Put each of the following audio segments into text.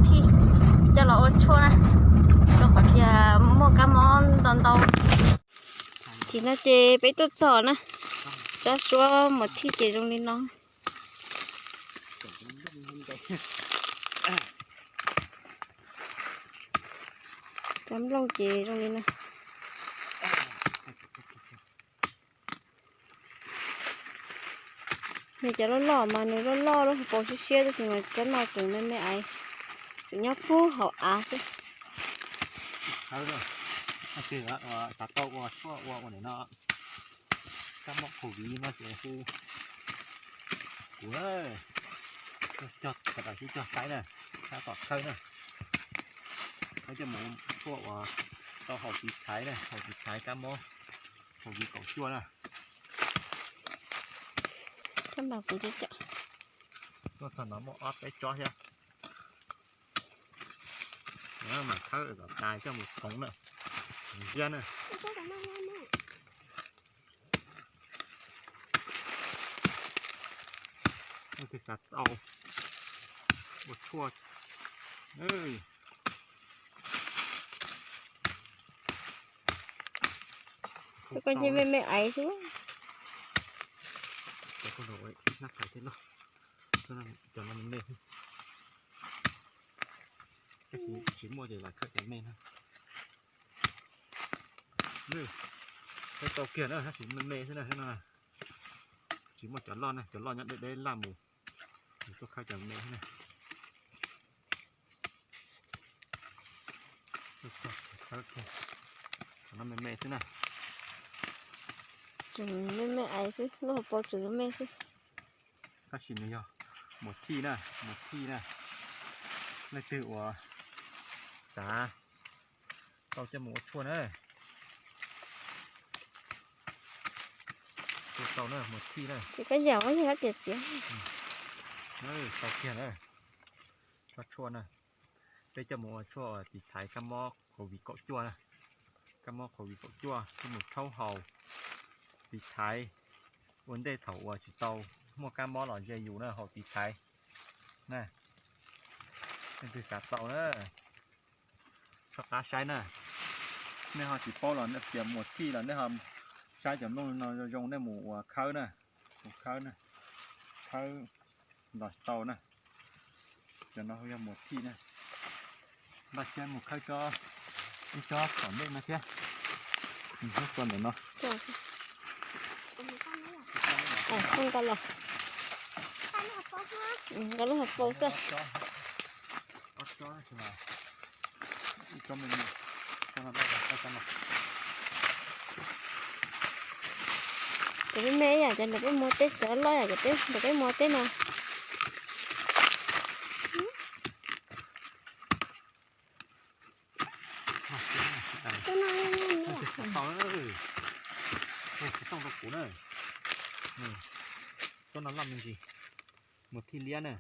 thij coj los ua tshuaj na, rau qhov tias muaj kab mob ntau ntau. Ces no ces peb tuaj txog na, tsab suab muas thij ces zoo li no. Tsab nplooj ces zoo li no. Nws cov loj loj mas nws loj loj lub hauv paus siab siab, tab sis mas tsab no tseem me me aiv, tseem nyob puag hauv av xwb. Xav tau ua tshuaj ua ua nim no kab mob covid no ces hu kuv, cog sawv daws sib cog saib na, sab tom khawb na. Khawb coj mus tshuaj ua tau haus tiv thaiv na, haus tiv thaiv kab mob covid kaum cuaj na. Tuaj txog no muaj ob peb tsob thiab. Mam khawb kom tas coj mus txhoov na, ziab na. Leej twg xav tau ua tshuaj. Koj cia me me aiv xwb. Cov no me me, tab sis tsis muaj ces lam khawb cov me na. Khawb tau kiag na, tab sis me me xwb na, tsis muaj cov loj na, cov loj nyob deb deb laj mus. Nws tuaj khawb cov me xwb na. Cov no me me xwb na. Tseem me me aiv xwb, lub hauv paus tseem me xwb. Tab sis nws yog muas thij na, muas thij na. Leej twg uas xav tau coj mus ua tshuaj na. Ua tau na, muas thij na. Ces koj yam muab yog tias tias. Tau kiag na. Tsob tshuaj na. Peb coj mus ua tshuaj tiv thaiv kab mob covid kaum cuaj na. Kab mob covid kaum cuaj coj mus rhaub haus tiv thaiv ua ntej thaum uas tsis tau muaj kab mob los ze yus na, haus tiv thaiv na. Leej twg xav tau na, txhob qab saib na. Nej ho tsis paub los tias muas thij los nej ho saib cov nplooj no zoo zoo nej mus ua khawb na. Mus khawb na, khawb ntos tau na. Cov no yog muas thij na. Npaj siab mus khawb tsob, ib tsob tom ntej no thiab. Nws txog ntawm no. Nqa lub hauv paus xwb. Cov me me yam cov ntawm peb muag teb, cov loj yam cov peb ntawm peb muag teb no. Tau, tsis tooj rau kuv na. Tsob no loj me ntsis, muas thij liab na.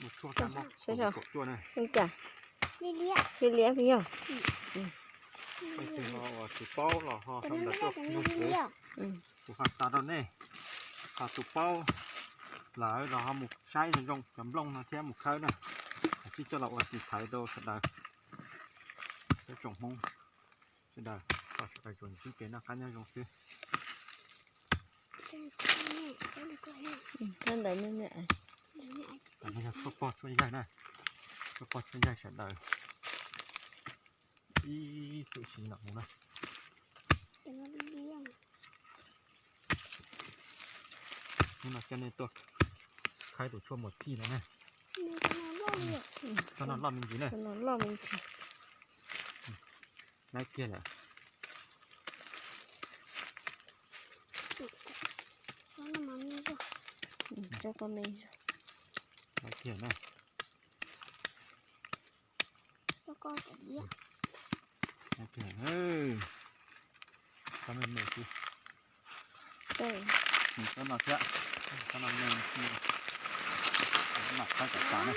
Mus tshuaj kab mob kaum cuaj na. Liab liab yog. Leej twg ho uas tsis paub los ho sawv daws tuaj nug kuv, kuv ho tso rau nej. Ho tus paub lawm los ho mus saib zoo zoo cov nplooj no thiab mus khawb na. Ho tsij coj los ua tiv thaiv rau sawv daws, peb tsoom Hmoob sawv daws, kom sawv daws tsuas ntsib kev noj qab nyob zoo xwb. Tshuaj pog tshuaj yawg na, tshuaj pog tshuaj yawg sawv daws ib txwm sim no mus na. Hnub no coj nej tuaj khawb tus tshuaj muas thij no na. Tsob no loj me ntsis na. Loj me ntsis. Laib kiag lawm. Laib kiag na. Laib kiag. Tsob me me xwb. Tsob no thiab. Tsob no me me. Mam khawb kom tas na.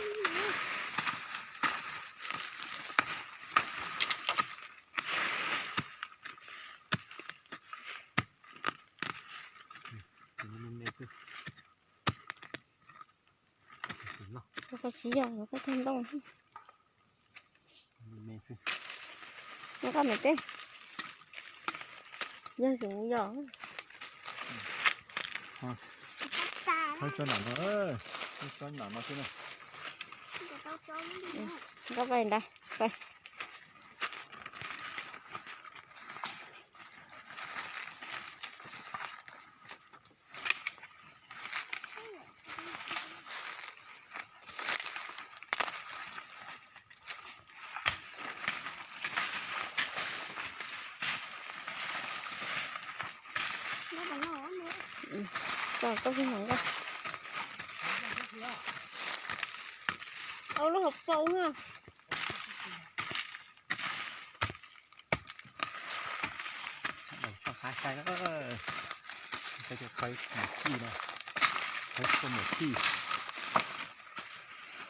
Koj tsis yog, koj tag ntoo. Me xwb. Koj me teb. Yog tsis yog. Tso nram no, tso nram no xwb na. Koj pais ntag, pais. Tau lub hauv paus na. Thaij saib, saib cov khawb muas thij no, khawb tshuaj muas thij,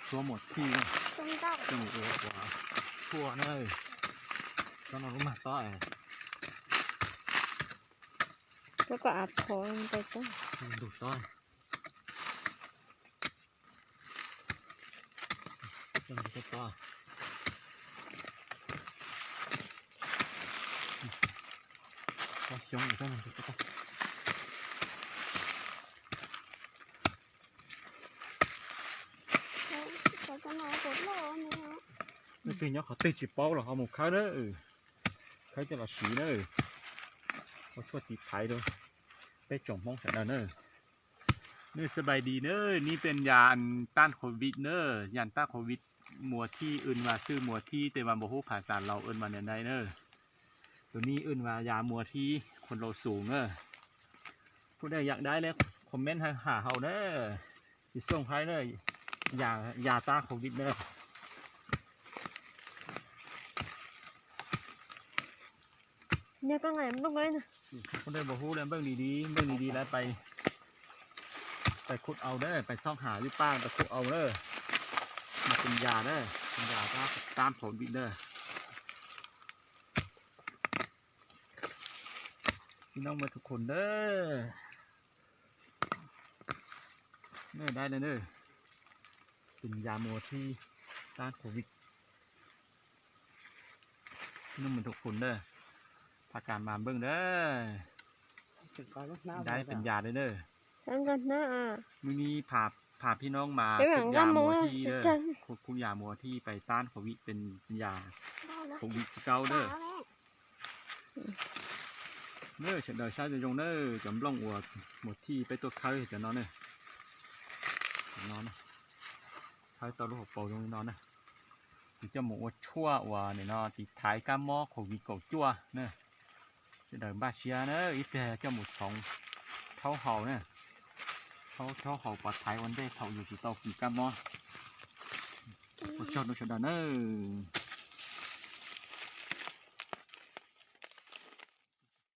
tshuaj muas thij, coj mus ua tshuaj na. Cov no lub mag tob. Cov ko av phom ntawd tob. Ntug tob. Xyoob. Leej twg nyob qhov twg tsis paub los ho mus khawb na, khawb coj los siv na. Ua tshuaj tiv thaiv rau peb tsoom Hmoob sawv daws na. Nws ສະບາຍດີ na, ນີ້ເປັນຢາຕ້ານໂຄວິດ na, ຢາຕ້ານໂຄວິດ mùa thi, ưn va sư mùa thi, tes va npa hu pha sa lau ưn va na dai na. Tus ni ưn va ya mùa thi, khuôn lau sùng na. Phu dai yak dai na, comment ha hau na. Ti sông hai na, ya ya ta covid na. Phu dai npa hu dai npeej di di, npeej di di lawv pais, pais khut au na, pais soj ha yub paj pais khut au na. Mas pun ya na, pun ya ta tam covid na. Phi nong mas tus khun na. Dai na, pun ya mùa thi, tam covid. Phi nong mas tus khun na. Pha kas mas npeej na. Dai pun ya na. Mùa ni pha phi nong mas khut ya mùa thi, khut ya mùa thi pais tam covid, pun ya covid tsis kau na. Sawv daws saib zoo zoo na, cov nplooj uas mùa thi peb tuaj khawb cov no na. Khawb tau lub hauv paus zoo li no na. Ces coj mus ua tshuaj uas nim no tiv thaiv kab mob covid kaum cuaj na. Sawv daws npaj siab na, ib pliag coj mus txhoov rhaub haus na. Rhaub, rhaub haus pov thaiv ua ntej thaum yus tsis tau kis kab mob. Ua tsaug rau sawv daws nawb.